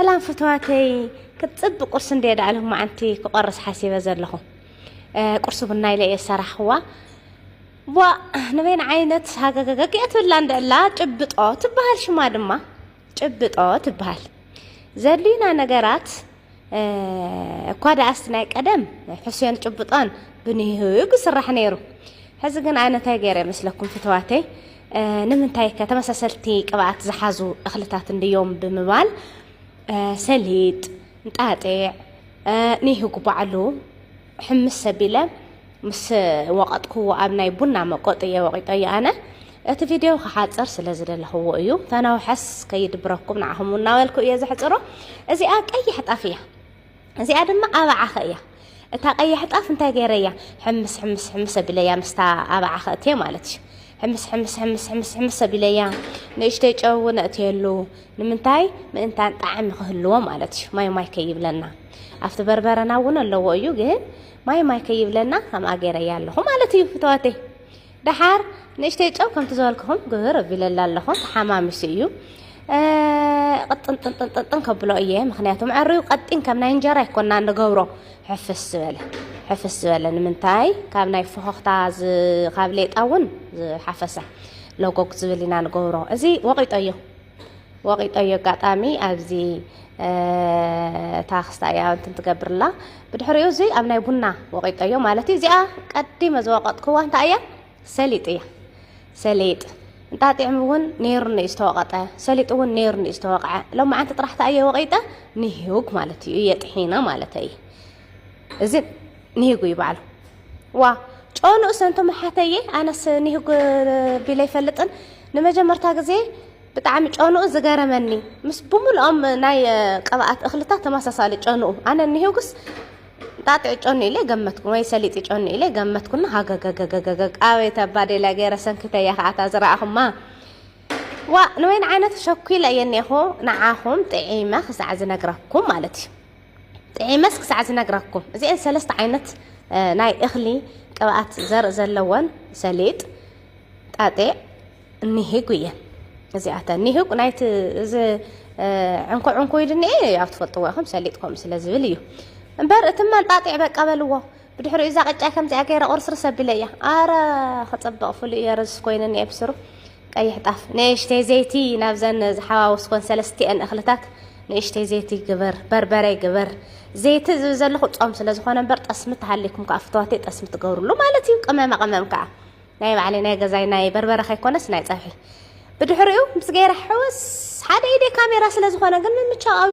ሰላም ፍትዋተይ፣ ክትጽብ ቁርሲ እንደ ደኣ ሎማዓንቲ ክቆርስ ሓሲበ ዘለኹ። እ፣ ቁርሲ ቡና ኢለ እየ ሰራሕዋ። ቧ፣ ንበይን ዓይነት ሃገገገግ እያ ትብላ እንደ እላ ጭብጦ ትበሃል ሽማ ድማ። ጭብጦ ትበሃል። ዘድልዩና ነገራት፣ እ፣ እኳ ደኣስቲ ናይ ቀደም ሕስዮን ጭብጦን ብንህዩ ይስራሕ ነይሩ። ሕዚ ግን ኣነ እንታይ ገይረ ይመስለኩም ፍትዋተይ? እ፣ ንምንታይ ከ ተመሳሰልቲ ቅብኣት ዝሓዙ እኽልታት እንድዮም ብምባል፣ እ፣ ሰሊጥ፣ እንጣጢዕ፣ እ፣ ኒህጉ ባዕሉ ሕምስ ሰቢለ ምስ ወቐጥኩዎ ኣብ ናይ ቡና መቆጢ እየ ወቒጦዮ ኣነ። እቲ ቪድዮ ክሓጽር ስለ ዝደለኽዎ እዩ። ተናውሐስ ከይድብረኩም ንዓኹም እናበልኩ እየ ዘሕጽሮ። እዚኣ ቀይሕ ጣፍ እያ። እዚኣ ድማ ኣባዓኸ እያ። እታ ቀያሕ ጣፍ እንታይ ገይረያ? ሕምስ፣ ሕምስ፣ ሕምስ ኣቢለያ ምስታ ኣባዓኸ እትየ ማለት እዩ። ሕምስ፣ ሕምስ፣ ሕምስ፣ ሕምስ፣ ሕምስ ኣቢለያ። ንእሽተይ ጨው እውን ኣእትየሉ። ንምንታይ? ምእንታን ጣዕሚ ክህልዎ ማለት እዩ። ማይ ማይ ከይብለና። ኣብቲ በርበረና እውን ኣለዎ እዩ፣ ግን ማይ ማይ ከይብለና ከምኣ ገይረያ ኣለኹ ማለት እዩ ፍተዋተይ። ደሓር ንእሽተይ ጨው ከምቲ ዝበልክኹም ግብር ኣቢለላ ኣለኹ። ተሓማሚሱ እዩ። እ፣ ቅጥን ጥንጥን ጥንጥን ከብሎ እየ። ምኽንያቱ መዐርዩ ቀጢን ከም ናይ እንጀራ ኣይኮና ንገብሮ። ሕፍስ ዝበለ፣ ሕፍስ ዝበለ። ንምንታይ? ካብ ናይ ፎኾኽታ ዝ-፣ ካብ ሌጣ እውን ዝሓፈሰ ለጎግ ዝብል ኢና ንገብሮ። እዚ ወቒጦ እዩ። ወቒጦ እዩ ኣጋጣሚ ኣብዚ፣ እ፣ እታ ክስታ እያ እንትን ትገብርላ። ብድሕሪኡ እዚ ኣብ ናይ ቡና ወቒጦ እዮ ማለት እዩ። እዚኣ ቀዲመ ዝወቐጥክዋ እንታይ እያ? ሰሊጥ እያ። ሰሊጥ። እንጣጢዕም እውን ነይሩኒ እዩ ዝተወቐጠ። ሰሊጥ እውን ነይሩኒ እዩ ዝተወቕዐ። ሎማዓንቲ ጥራሕ እንታይ እየ ወቒጠ? ንህዩግ ማለት እዩ። እየ ጥሒነ ማለት እዩ። እዚ ንህጉ ይበዓሉ። ዋ፣ ጨኑኡስ እንቶም ሓተየ፣ ኣነስ ንህጉ ቢለ ኣይፈልጥን። ንመጀመርታ ግዜ ብጣዕሚ ጨኑኡ ዝገረመኒ። ምስ ብምልኦም ናይ፣ እ፣ ቅብኣት እኽልታት ተመሳሳሊ ጨኑኡ። ኣነ ንህጉስ ጣጢዕ ጨኑ ኢለ ገመትኩ፣ ወይ ሰሊጥ ጨኑ ኢለ ገመትኩና። ሃገገገገገገግ፣ ኣቤት ኣባዴላ ገይረ ሰንክተያ ከኣታ ዝረኣኹማ። ዋ፣ ንወይን ዓይነት ሸኩለ እየ እኒኤኹ፣ ንዓኹም ጥዒመ ክሳዕ ዝነግረኩም ማለት እዩ። ጥዒመስ ክሳዕ ዝነግረኩም። እዚአን ሰለስተ ዓይነት፣ እ፣ ናይ እኽሊ ቅብኣት ዘርኢ ዘለወን ሰሊጥ፣ ጣጤዕ፣ ኒሂጉ እየን። እዚኣተን ኒሂጉ ናይቲ፣ እዚ፣ እ፣ ዕንኮ ዕንኮ ኢሉ እኒኤ፣ ያው ትፈልጥዎ ኢኹም፣ ሰሊጥ ከምኡ ስለ ዝብል እዩ። እምበር እትመን ጣጤዕ በቃ በልዎ። ብድሕሪኡ እዛ ቅጫ ከምዚኣ ገይረ ቁርስርስ ኣቢለ እያ። ኣረ፣ ክጽብቕ ፍሉይ እየ፣ ርዝስ ኮይኑኒ እየ ብስሩ። ቀይሕ ጣፍ፣ ንእሽተይ ዘይቲ ናብዘን ዝሓዋወስኮን ሰለስቲአን እኽልታት ንእሽተይ ዘይቲ ግበር፣ በርበረ ግበር። ዘይቲ ዝብል ዘለኹ ጾም ስለ ዝኾነ እምበር፣ ጠስሚ ተሃልይኩም ከኣ ፍትዋተይ ጠስሚ ትገብርሉ ማለት እዩ። ቅመማ ቅመም ከኣ ናይ ባዕለይ ናይ ገዛይ ናይ በርበረ ከይኮነስ ናይ ጸብሒ። ብድሕሪኡ ምስ ገይረ ሕውስ፣ ሓደ ኢደይ ካሜራ ስለ ዝኾነ ግን ምምቻው